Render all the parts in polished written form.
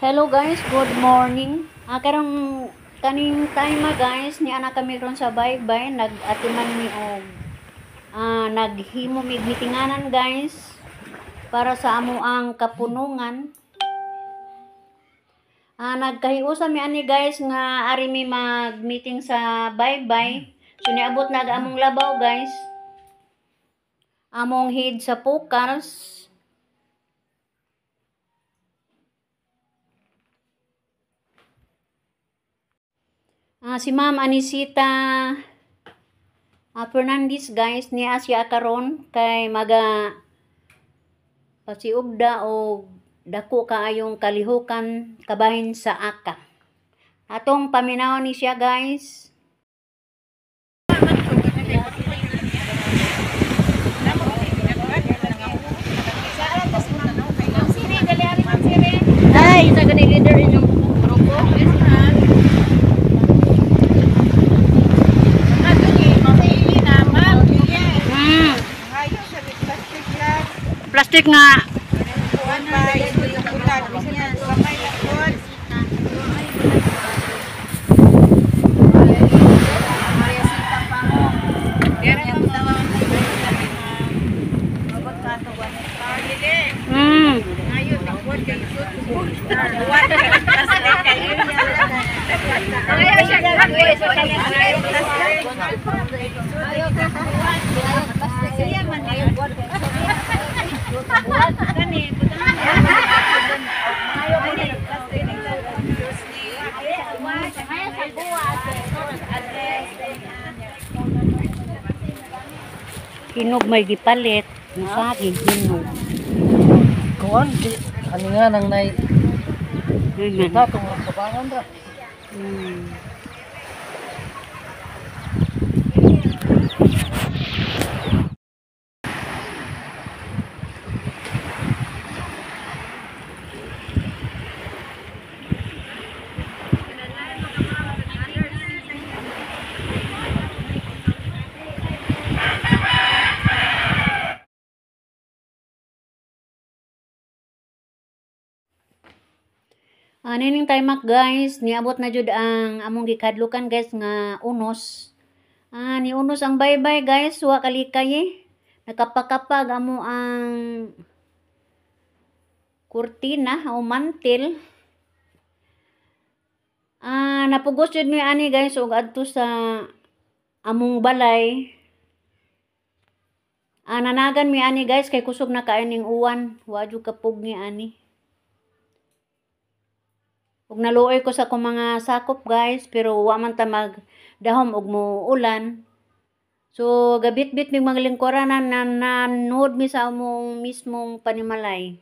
Hello guys, good morning. Karong kaning time guys, ni ana kami ron sa baybay, nag-atiman mi og naghimo mig mitinganan guys para sa amo ang kapunungan. Nagkahiusa mi ani guys nga ari mi mag-meeting sa baybay. So niabot na among labaw guys. Among head sa Pocals. Si Ma'am Anisita Fernandez guys, niya siya karon kay maga pasiugda o dako kaayong kalihukan kabahin sa aka. Atong paminaw ni siya guys. Ay, isa gani leader inyong grupo. Plastic nga. Hinog may gipalit, musaging hinog. Kuan, ano nga nang nay kita kung kabangan ra. Nining time guys, niabot na jud ang among gikadlukan guys nga unos. Ni unos ang baybay guys, wa kalikay eh. Nakapakapag amo ang kurtina o mantil. Napugos jud mi ani guys og adto sa among balay. Nanagan mi ani guys kay kusog na kaayo ning uwan, wa jud kapug ni ani. Ug naluoy ko sa akong mga sakop guys, pero wa man ta magdahom og muulan. So gabit-bit mig mga lingkuranan na nanood mi sa among mismong panimalay.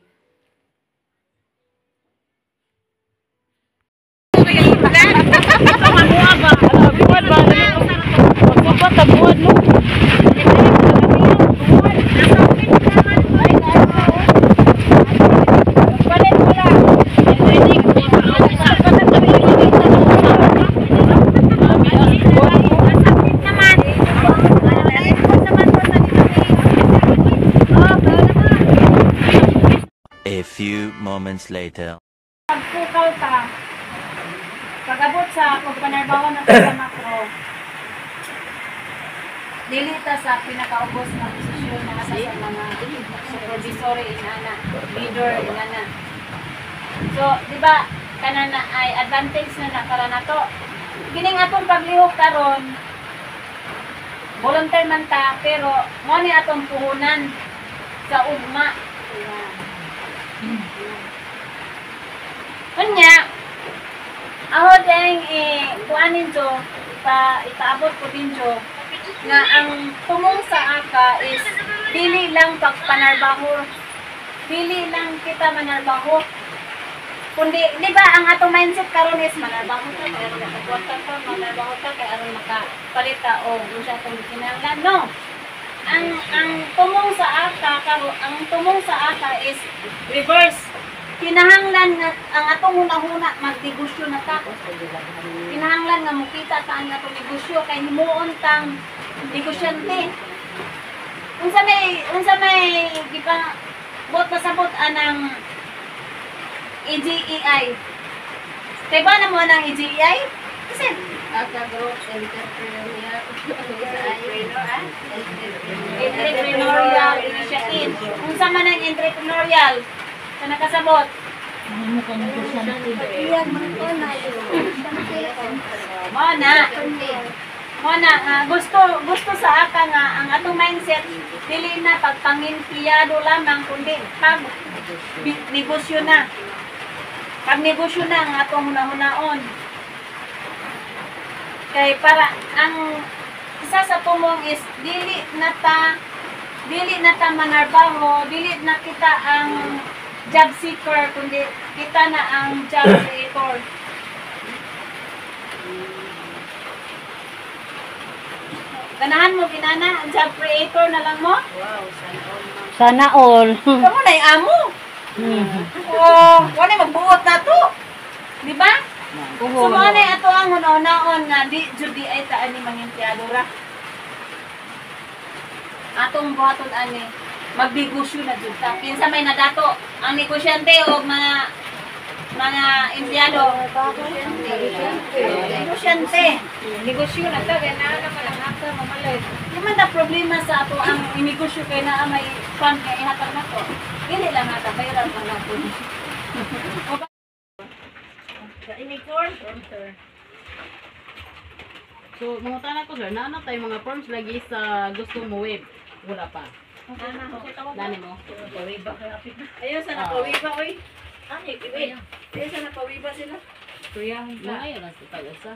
A few moments later. Pagpukal ta, pag-abot sa kung panarbaho na sa macro, dili ta sa pinakaubos na posisyon na sa mga supervisory inana, leader inana. So, di ba, kanana ay advantage na na para nato. Kining atong paglihok karon, volunteer man ta, pero mo ni atong puhunan sa ugma. Kunya, ako din kuanin jo, ipaabot ko din jo, nga ang tumong sa aka is dili lang pagpanarbaho, dili lang kita manarbaho, kundi di ba ang atong mindset karon is manarbaho ta, kay aron makakwarta ta, manarbaho ta kay aron makapalit ta o unsa atong kinahanglan. No. Ang tumong sa aka karon, ang tumong sa aka is reverse. Kinahanglan nga ang atong hunahuna magnegosyo na ta. Kinahanglan nga mokita ta ang atong negosyo kay himuon tang negosyante. Unsa may gipa bot pasabot anang AGEI. Kay ba na mo nang EGI? Kasi Aka Group Entrepreneur. Entrepreneurial initiative. Unsa man ang entrepreneurial? Sa nakasabot. Mo na. Mo na nga gusto gusto sa aka nga ang atong mindset dili na pagpangempleyado lamang kundi pag negosyo na. Pag negosyo na ang atong hunahunaon. Kay para ang isa sa tumong is dili na ta manarbaho, dili na kita ang job seeker kundi kita na ang job creator. Ganahan mo ginana, job creator na lang mo? Sana all. Kamo na amo. Oh, wala magbuot na to. Di ba? So mo na ato ang hunahunaon nga di jud di ay ta ani mangempleyado ra. Atong buhaton ani magnegosyo na jud ta. Kinsa may nadato ang negosyante o mga empleyado? Negosyante. Negosyo na ta, kaya naa naman ang aka, mamalay. Di man ta problema sa ato ang inegosyo kay naa may fund nga ihatag nato. Dili lang nata bayaran man nato. Ini form, sir. So, mangutana ko, sir, naano tayo mga forms lagi sa gusto mo web? Wala pa. Nani mo? Ayaw sa napawiba oy. Ayaw sa napawiba sila. Mga ayaw lang sa pag-asa.